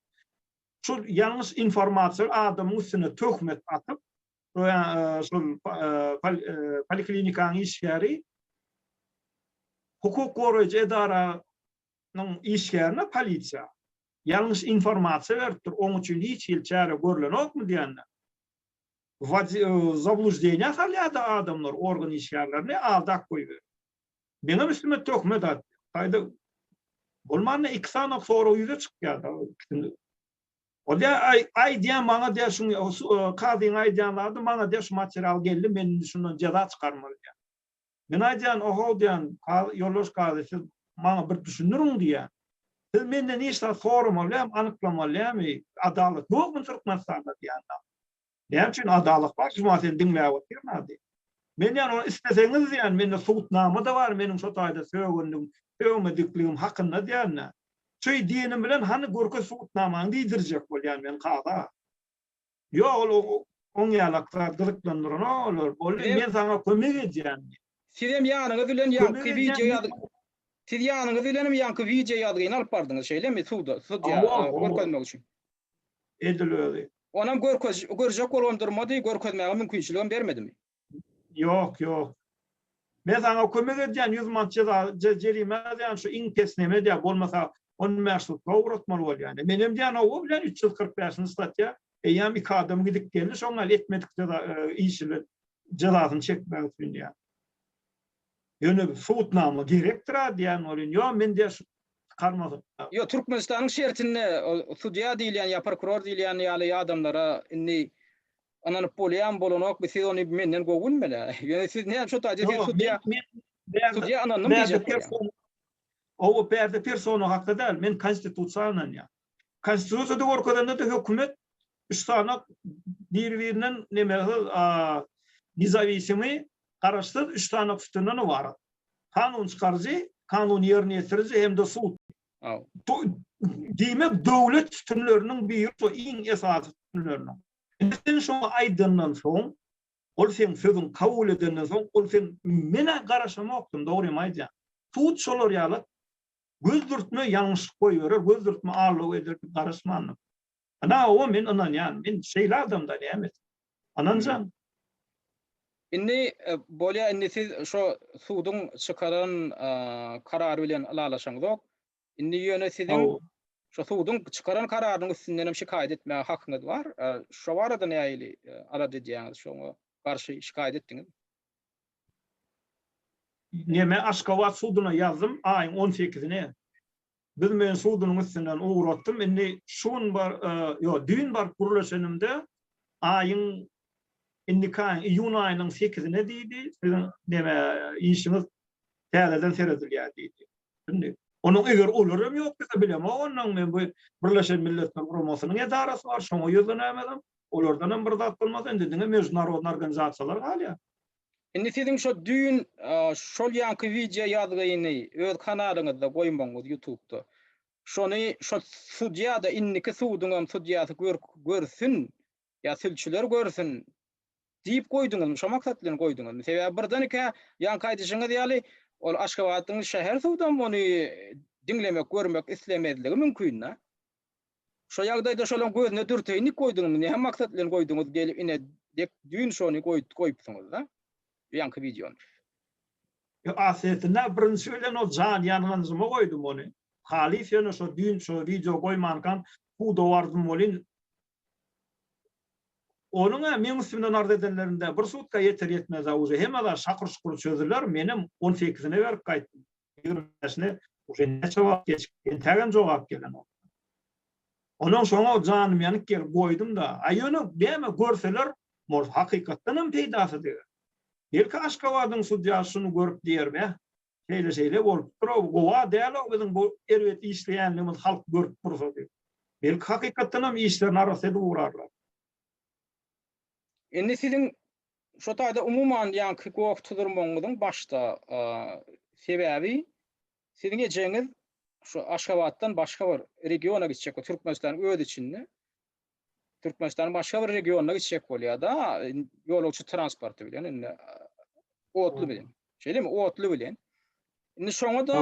Şol ýalňyş informasiýa adamyň üstüne töhmet atyp, şol poliklinikanyň işgäri hukuk goraýjy edaranyň işgärine polisiýa ýalňyş informasiýa beripdir, oň üçin hiç hili çäre görlenokmy diýende zabluždeniýa salýardy adamlar organ işgärlerini aldap goýberýär. Meňem üstüme töhmet atýar. Gaýda bolmanda iki sany sorag ýüze çykýar. Ol diýýär, aýdýan maňa diýýär şuň kazyň aýdýan zady maňa diýýär şu material geldi men indi şundan jeza çykarmaly diýýär. Men aýdýan ohow diýýän ýoldaş kazy siz maňa bir düşündiriň diýýän. Siz menden hiç zat soramaly dämi anyklamaly dämi adalat ýokmy Türkmenistanda diýýän. Näme üçin adalat bar şuňa seni diňläp otyryn a diýýär. Men diýýän ony isleseňiz diýýän mende subutnama-da bar meniň şo taýda sögendigim sögmedikligim hakynda diýýän. Şeý diýenim bilen hany görkez subutnamaňy diýdirjek bolýan men kaza. Ýok ol oň ýalak zat gyzyklandyranok olar. Boldy men saňa kömek edýän diýip. Sizem ýanyňyz bilen ýaňky wideo ýazgy Siz ýanyňyz bilenem ýaňky wideo ýazgyny alyp bardyňyz şeýlemi suda sudýa görkezmek üçin. Edil özi. Onam görkez görjek bolubam durmady görkezmäge mümkinçiligem bermedimi. Ýok, ýok. Men saňa kömek edýän 100 manat jeza jerime ýazýan şu iň pes neme diýýär bolmasa 15 sutka ugratmaly bolýan. Menem diýýän hawa bilen 345-nji statýa eýýäm iki adam gidip geldi şoň ýaly etmedik jeza işini jezasyny çekmek üçin diýýär. Ýöne subutnama gerekdir-a diýýän welin ýok men diýýär şu çykarmasyn. Ýok Türkmenistanyň şertinde sudýa diýilýän ýa prokuror diýilýän ýaly adamlara indi Ynanyp bolýamy bolanokmy siz ony menden gowy bilmeli. Ýöne siz näme şo taýda siz sudýa sudýa ynandym diýjek bolýaň. Hawa bärde persona hakda däl, men konstitusiýa ynanýan. Konstitusiýada görkezende-de hökümet üç sany bir-birinden nemesiz nezawisimiý garaşsyz üç sany sütünden ybarat. Kanun çykaryjy, kanun ýerine ýetiriji hem-de sud. Diýmek döwlet sütünleriniň biri şo iň esasy sütünleriniň. Indi sen şoňa aýdandan soň. Ol seň sözüňi kabul edenden soň ol seň men-ä garaşamokdym dogrymy aýdýan. Sud şolar ýaly göz dürtme ýalňyşlyk goýberer, göz dürtme aldaw eder diýip garaşmandym. Ana oňa men ynanýan. Men şeýle adamda näme etsin. Ynanjan. Indi bolýa indi siz şo suduň çykaran karary bilen ylalaşaňzok. Indi ýöne siziň şo suduň çykaran kararynyň üstünden hem şikaýat etmäge hakyňyz bar. Şo barada nähili alada edýäňiz? Şoňa garşy şikaýat etdiňizmi? Neme Aşgabat suduna ýazdym aýyň on sekizine. Biz men sudunyň üstünden ugratdym. Indi şu gün bar, ýok, düýn baryp gürleşenimde aýyň indiki aýyň iýun aýynyň sekizine diýdi, siziň neme işiňiz täzeden seredilýär diýdi. Indi onuň eger olar hem ýok diýse bilemok ondan men bu Birleşen Milletler Guramasynyň edarasy bar, şoňa ýüzlenämezem, olardan hem bir zat bolmasa indi diňe mežnarodnyý organizasiýalar galýar. Indi siziň şo düýn şol ýanky wideo ýazgyny öz kanalyňyzda goýmagyňyz ýutubda. Şony şo sudýa-da indiki suduňam sudýasy görsün ýa sülçüler görsün diýip goýduňyzmy? Şo maksat bilen goýduňyzmy? Sebäbi birden-ikä ýaňky aýdyşyňyz ýaly ol Aşgabadyň şäher sudam ony diňlemek, görmek islemezligi mümkin-dä. Şo ýagdaýda şolaň gözüne dürteýin diýip goýduňyzmy? Näme maksat bilen goýduňyz? Gelip ine dek düýn şony goýupsyňyz-da. Ýaňky wideony. Ýok aslynda birinji bilen ol jan ýangynjyma goýdum ony. Halys ýöne şo düýn şo wideo goýmankam suda bardym welin onuň-a meň üstümden arz edenlerinde bir sutka ýeter ýetmez-ä uje hemme zat şakyr-şukur çözüler menem on sekizine berip gaýtdym. 25-ne uje näçe wagt geçip entägem jogap gelenok. Onuň şoňa janym ýanyp gelip goýdum-da. A ýöne näme görseler, mor hakykatdan hem peýdasy deger. Belki Aşgabadyň sudýasy şuny görüp diýer, Beh, şeýle-şeýle bolupdyr-ow, gowa däl-ow biziň bu erbet işleýänligimizi halk görüp dursa diýip. Belki hakykatdan hem işlerini arassa edip ugrarlar. Indi siziň Şo taýda umuman ýaňky goh tuzurmagyňyzyň başda sebäbi siziň ejeňiz şu Aşgabatdan başga bir regiona gitjek bolýar, Türkmenistanyň öz içinde Türkmenistanyň başga bir regionyna gitjek bolýar-da, ýolagçy transporty bilen indi otly bilen. Şeýlemi? Otly bilen. Indi şoňa-da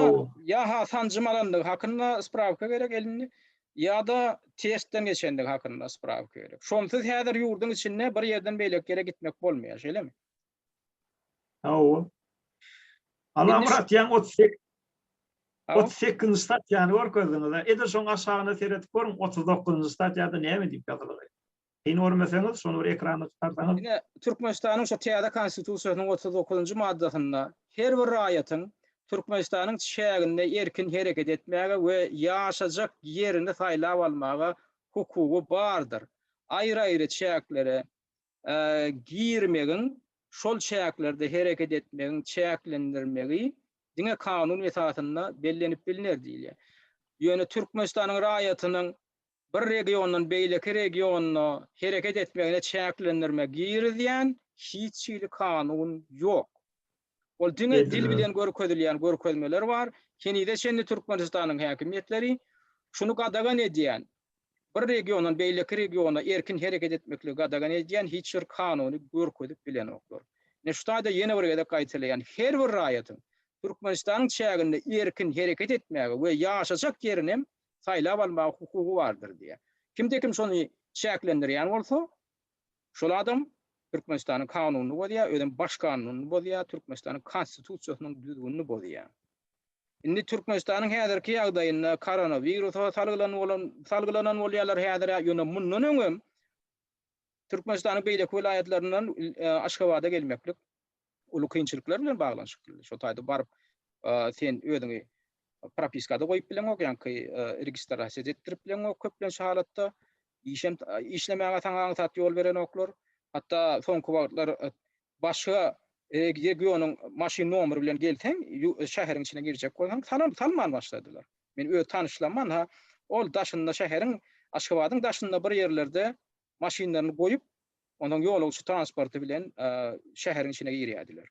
ýa-ha sanjym alandygy hakynda sprawka gerek elinde, ýa-da testden geçendigi hakynda sprawka gerek. Şonsuz häzir ýurduň içinde bir ýerden beýleki ýere gitmek bolmaýar, şeýlemi? Hawa. Allamyrat, ýaňy 38 38-nji statýany görkezdiňiz-ä. Edil şoň aşagyna seredip görüň, 39-njy statýada näme diýip ýazylgy. Kyn görmeseňiz, şony bir ekrana çykarsaňyz. Ine, Türkmenistanyň şu täze Konstitusiýasynyň 39-njy maddasynda her bir raýatyň Türkmenistanyň çäginde erkin hereket etmäge we ýaşajak ýerini saýlap almaga hukugy bardyr. Aýry-aýry çäklere girmegiň, şol çäklerde hereket etmegiň çäklendirmegi diňe kanun esasynda bellenip bilner diýilýär. Ýöne Türkmenistanyň raýatynyň bir regiondan beýleki regiona hereket etmegine çäklendirme girizýän hiç hili kanun ýok. Ol diňe dil bilen görkezilýän görkezmeler bar. Henize çenli Türkmenistanyň häkimiýetleri şuny gadagan edýän, bir regiondan beýleki regiona erkin hereket etmekligi gadagan edýän hiç bir kanuny görkezip bilenoklar. Ine şu taýda ýene bir gezek gaýtalaýan, her bir raýatyň Türkmenistanyň çäginde erkin hereket etmäge we ýaşajak ýerinem saýlap almaga hukugy bardyr diýýär. Kimde-kim şony çäklendirýän bolsa, şol adam Türkmenistanyň kanunyny bozýar, özem baş kanunyny bozýar, Türkmenistanyň Konstitusiýasynyň düzgünini bozýar. Indi Türkmenistanyň häzirki ýagdaýynda koronawirusa salgylan bolan, salgylanan bolýarlar häzir-ä, ýöne mundan öňem Türkmenistanyň beýleki welaýatlaryndan Aşgabada gelmeklik uly kynçylyklar bilen baglanyşykly. Şo taýda baryp sen özüňi propiskada goýup bileňok, ýaňky registrasiýa etdirip bileňok köplenç halatda. Işem işlemäge saňa aňsat ýol berenoklar. Hatda soňky wagtlar başga regionyň maşyn nomeri bilen gelseň, şäheriň içine girjek bolsaň, salam salman başladylar. Men öz tanyşlarym ha, ol daşynda şäheriň Aşgabadyň daşynda bir ýerlerde maşynlaryny goýup, onsoň ýolagçy transporty bilen şäheriň içine girýärdiler.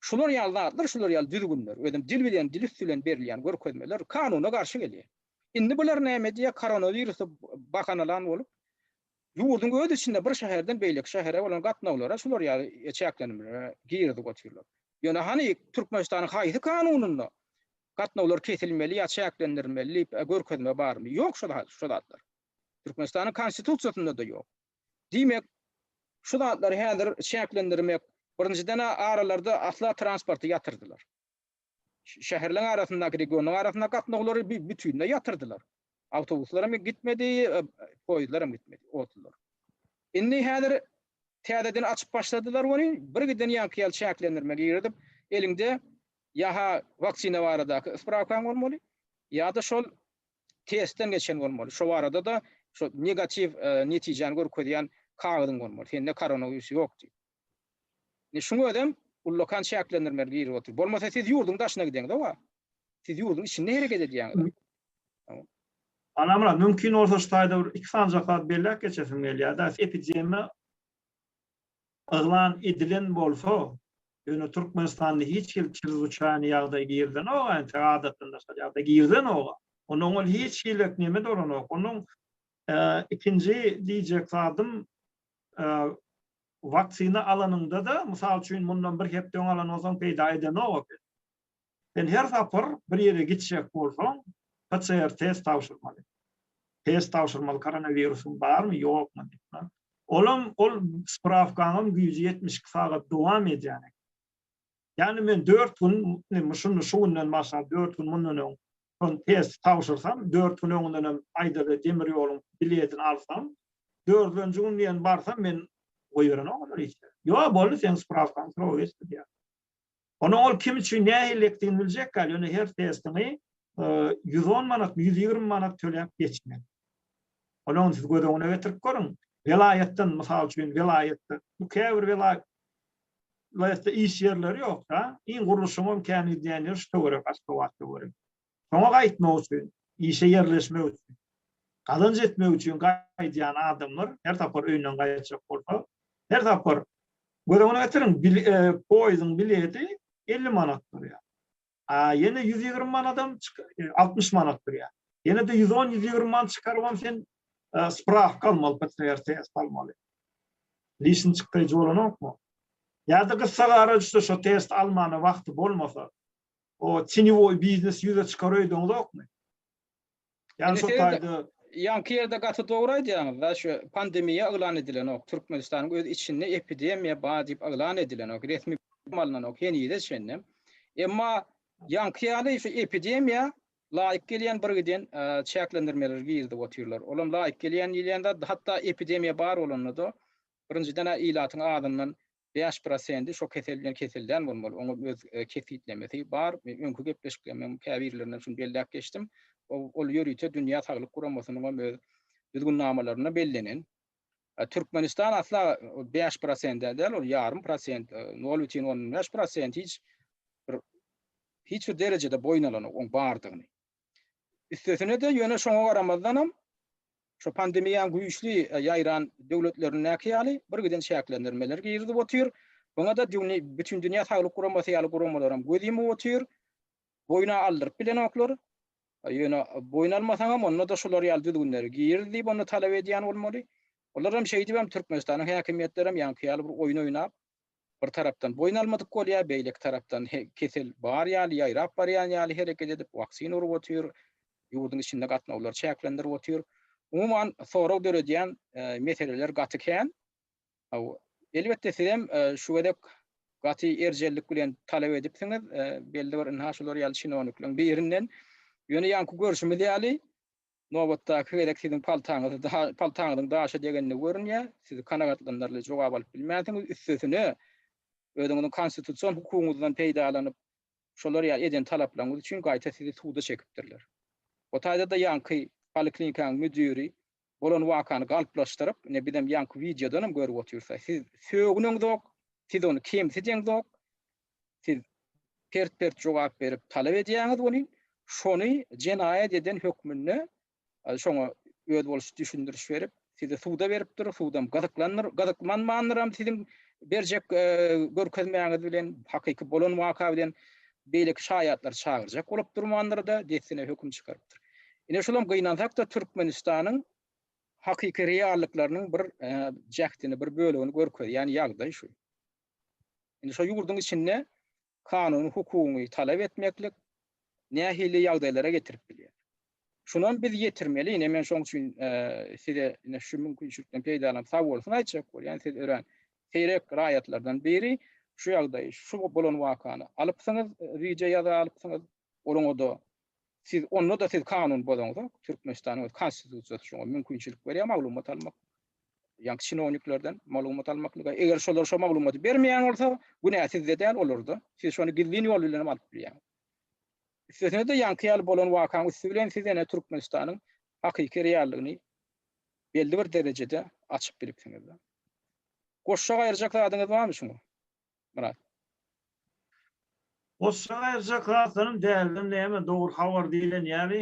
Şular ýaly zatlar, şular ýaly düzgünler, özem dil bilen, dil üsti bilen berilýän görkezmeler kanuna garşy gelýär. Indi bular näme edýär? Koronawirusy bahanalan bolup, Ýurduň öz içinde bir şäherden beýleki şähere bolan gatnawlara şular ýaly çäklendirmelere girizip otyrlar. Ýöne hany Türkmenistanyň haýsy kanunynda gatnawlar kesilmeli ýa çäklendirilmeli diýip görkezme barmy? Ýok şo zatlar. Türkmenistanyň Konstitusiýasynda-da ýok. Diýmek, şu zatlary häzir çäklendirmek, birinjiden-ä aralarda asla transporty ýatyrdylar. Şäherleň arasyndaky, regionlaryň arasyndaky gatnawlary bütinleý ýatyrdylar. Awtobuslar hem gitmedi, poýezdler hem gitmedi, otlular. Indi häzir täzeden açyp başladylar welin, birgiden ýaňky ýaly çäklendirme girizip, eliňde ýa-ha waksina baradaky sprawkaň bolmaly, ýa-da şol testden geçen bolmaly. Şo barada-da şo negatiw netijäni görkezýän kagyzyň bolmaly. Sende koronawirus ýok diýip. Indi şuň özem ullakan çäklendirmeler girip otyr. Bolmasa siz ýurduň daşyna gideňizok-a. Siz ýurduň içinde hereket edýäňiz. Anamyrat, mümkin bolsa şu taýda bir iki sanjak zat belläp geçesim gelýär-de. Epidemiýa yglan edilen bolsa, ýöne Türkmenistanda hiç hili çrezwyçaýnyý ýagdaý girizenok-a entek adatdan daşary ýagdaý girizenok-a. Onnoň ol hiç hili neme dolanok. Onuň ikinji diýjek zadym waksina alanyňda-da, mysal üçin mundan bir hepde öň alan bolsaň peýda edenok eken. Sen her sapar bir ýere gitjek bolsaň, PCR test tabşyrmaly. Test tabşyrmaly, koronawirusyň barmy, ýokmy diýip. Olam, ol sprawkaňam güýji 72 sagat dowam edýän eken. Ýagny men 4 gün, şuny şu günden başlap 4 gün mundan öň şol testi tabşyrsam, 4 gün öňündenem aýdaly demir ýoluň biletini alsam, dördünji gün diýen barsam men goýberenok olar hiç ýere. Ýok, boldy seň sprawkaň srogy geçdi diýýär. Onuň ol kim üçin nähili ekdigini biljek däl, ýöne her testiňi 110 manatmy, 120 manat töläp geçmeli. Onuň siz göz öňüne getirip görüň. Welaýatdan, mysal üçin, welaýatda, bu käbir welaýatda iş ýerleri ýok-da, iň gurluşygyň kän gidýän ýeri şu töwerek, Aşgabat töweregi. Şoňa gaýtmak üçin, işe ýerleşmek üçin, gazanç etmek üçin gaýdýan adamlar her sapar öýünden gaýtjak bolsa, her sapar göz öňüne getiriň, poýeziň bileti 50 manat durýar. A ýene 120 manadam 60 manat durýar. Ýene-de 110-120 manat çykarybam sen sprawka almaly, PCR test almaly. Lişni çykdaýjy bolanokmy? Ýa-da gyssagara düşse şo test almana wagty bolmasa, O tenýewoý biznes ýüze çykar öýdeňzokmy? Ýani şo taýda Ýaňky ýerde gaty dogry aýdýaňyzda şu pandemiýa yglan edilenok Türkmenistanyň öz içinde epidemiýa bar diýip yglan edilenok resmi alynanok henize çenli. Emma ýaňky ýaly şu epidemiýa laýyk gelýän bir giden çäklendirmeleri girizip otyrlar. Olam laýyk gelýän diýilýän zat hatda epidemiýa bar bolanda-da birinjiden-ä ilatyň azyndan 5 prosendi şo kesel bilen kesellän bolmaly. Oňa öz kesgitlemesi bar. Men öňki gepleşiklerimiň käbirlerinde şuny belläp geçdim. Ol ýörite Dünýä Saglyk Guramasynyň hem öz düzgünnamalarynda bellenen. Türkmenistan asla 5 prosent däl, ol ýarym prosent, 0,5 prosent hiç bir hiç bir derejede boýun alanok oň bardygyny. Üstesine-de ýöne şoňa garamazdanam Şu pandemiýanyň güýçli ýaýran döwletlerindäki ýaly birgiden çäklendirmeler girizip otyr. Buňa-da Bütindünýä Saglyk Guramasy ýaly guramalaram göz ýumup otyr. Boýun-a aldyryp bilenoklar. Ýöne boýun almasaňam onda-da şular ýaly düzgünleri giriz diýip onda talap edýän bolmaly. Olaram şeýdibem Türkmenistanyň häkimiýetlerem ýaňky ýaly bir oýun oýnap, bir tarapdan boýun almadyk bolýar, beýleki tarapdan kesel bar ýaly, ýaýrap barýan ýaly hereket edip, waksina urup otyr, ýurduň içinde gatnawlary çäklendirip otyr. Umuman, sorag döredýän meseleler gaty kän. Elbetde, sizem şu gezek gaty erjellik bilen talap edipsiňiz, belli bir ynha şular ýaly çinownikleriň birinden. Ýöne ýaňky görşümiz ýaly, Nobatdaky gezek siziň paltaňyzy paltaňyzyň daşa degenligi görünýär. Siz kanagatlanarly jogap alyp bilmänsiňiz. Üstesine, özüňiziň konstitusion hukugyňyzdan peýdalanyp, şolar ýaly eden talaplaryňyz üçin gaýta sizi suda çekipdirler. O taýda-da ýaňky poliklinikanyň müdiri bolan wakany galplaşdyryp, ine bizem ýaňky wideodanam görüp otyrys, siz sögüneňzok, siz ony kemsideňzok, Siz pert-pert jogap berip talap edýäňiz welin, şony jenaýat eden hökmünde şoňa özboluşly düşündiriş berip, sizi suda beripdir, sudam gyzyklandyr, gyzyklanmandyram siziň berjek görkezmäňiz bilen, hakyky bolan waka bilen beýleki şaýatlary çagyrjak bolup durmandyr-da, dessine höküm çykarypdyr. Ine şulam gynansak-da Türkmenistanyň. hakyky reallyklarynyň bir jähtini, bir bölegini görkezýän ýagdaý şu. Indi şo ýurduň içinde kanuny hukugyňy talap etmeklik nähili ýagdaýlara getirip bilýär. Şunam biz ýetirmeli, ine men şoň üçin size ine şu mümkinçilikden peýdalanyp sag bolsun aýtjak bolýan, siz örän seýrek raýatlardan biri şu ýagdaýy, şu bolan wakany alypsyňyz, wideo ýaza alypsyňyz, onuňa-da siz onda-da siz kanun bozaňzok, Türkmenistanyň öz konstitusiýasy şoňa mümkinçilik berýär maglumat almak. Ýaňky çinowniklerden maglumat almaklyga. Eger şolar şo maglumaty bermeýän bolsa, günä sizde däl, olarda. Siz şony gizlin ýol bilen hem alyp bilýäňiz. Üstesine-de ýaňky ýaly bolan wakaň üsti bilen siz ene Türkmenistanyň hakyky reallygyny belli bir derejede açyp bilipsiňiz. Goşjak aýyrjak zadyňyz barmy şuňa? Myrat. Goşjak aýyrjak zatlarym dälden näme dogry habar diýlen ýaly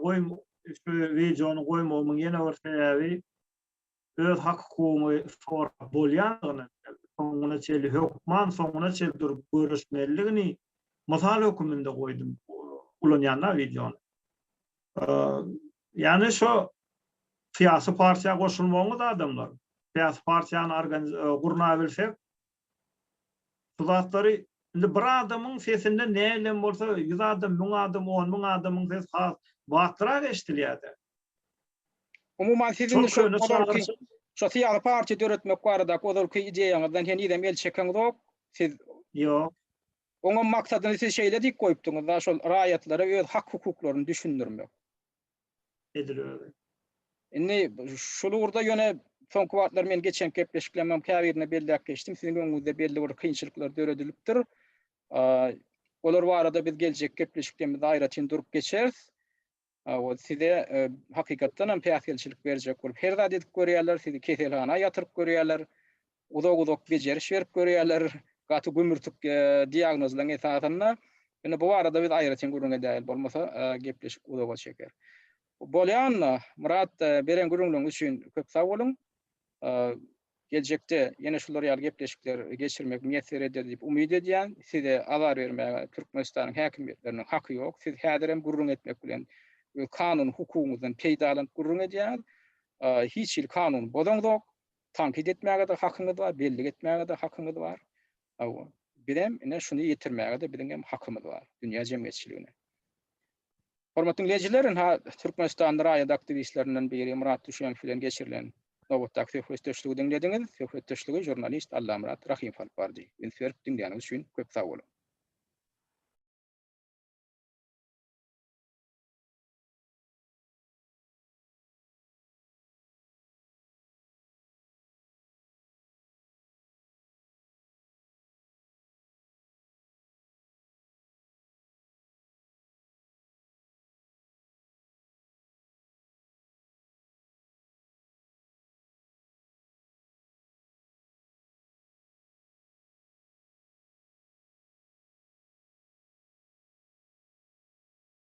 goý şu wideony goýmagymyň ýene bir sebäbi öz hak hukugyňy sorap bolýandygyny soňuna çenli hökman soňuna çenli durup göreşmelidigini mysal höküminde goýdum ulanýan-da wideony. Ýagny şo syýasy partiýa goşulmagyňyz adamlar. Syýasy partiýany gurnabilsek şu zatlary indi bir adamyň sesinden nähilem bolsa 100 adam, 1000 adam, 10 müň adamyň sesi has batlyrak eşidilýär-de. Umuman siz indi şo ozalky şo syýasy partiýa döretmek baradaky ozalky ideýaňyzdan henizem el çekeňzok. Siz Ýok. Oňam maksadyny siz şeýle diýip goýupdyňyz-da, şol raýatlara öz hak-hukuklaryny düşündirmek. Edil özi. Indi şul ugurda ýöne soňky wagtlar men geçen gepleşiklerimem käbirinde belläp geçdim. Siziň öňüňizde belli bir kynçylyklar döredilipdir. Olar barada biz geljek gepleşiklerimizde aýratyn durup geçeris. Ol size hakykatdan hem päsgelçilik berjek bolup her zat edip görýärler, sizi keselhana ýatyryp görýärler, uzak-uzak bejeriş berip görýärler, gaty gümürtik diagnozlaryň esasynda. Indi bu barada biz aýratyn gürrüň edäýeli, bolmasa gepleşik uzaga çeker. Bolýan, Myrat, beren gürrüňleriňiz üçin köp sag boluň. Geljekde ýene şular ýaly gepleşikler geçirmek miýesser eder diýip umyt edýän. Size azar bermäge Türkmenistanyň häkimiýetleriniň haky ýok. Siz häzirem gürrüň etmek bilen öz kanuny hukugyňyzdan peýdalanyp gürrüň edýäňiz. Hiç hili kanuny bozaňzok. Tankyt etmäge-de hakyňyz bar, bellik etmäge-de hakyňyz bar. Hawa, bizem ine şuny ýetirmäge-de biziň hem hakymyz bar dünýä jemgyýetçiligine. Hormatly diňleýjiler, ynha Türkmenistanda raýat aktiwistlerinden biri Myrat Düşemow bilen geçirilen nobatdaky söhbetdeşligi diňlediňiz. Söhbetdeşligi žurnalist Allamyrat Rahymow alyp bardy. Üns berip diňläniňiz üçin köp sag boluň.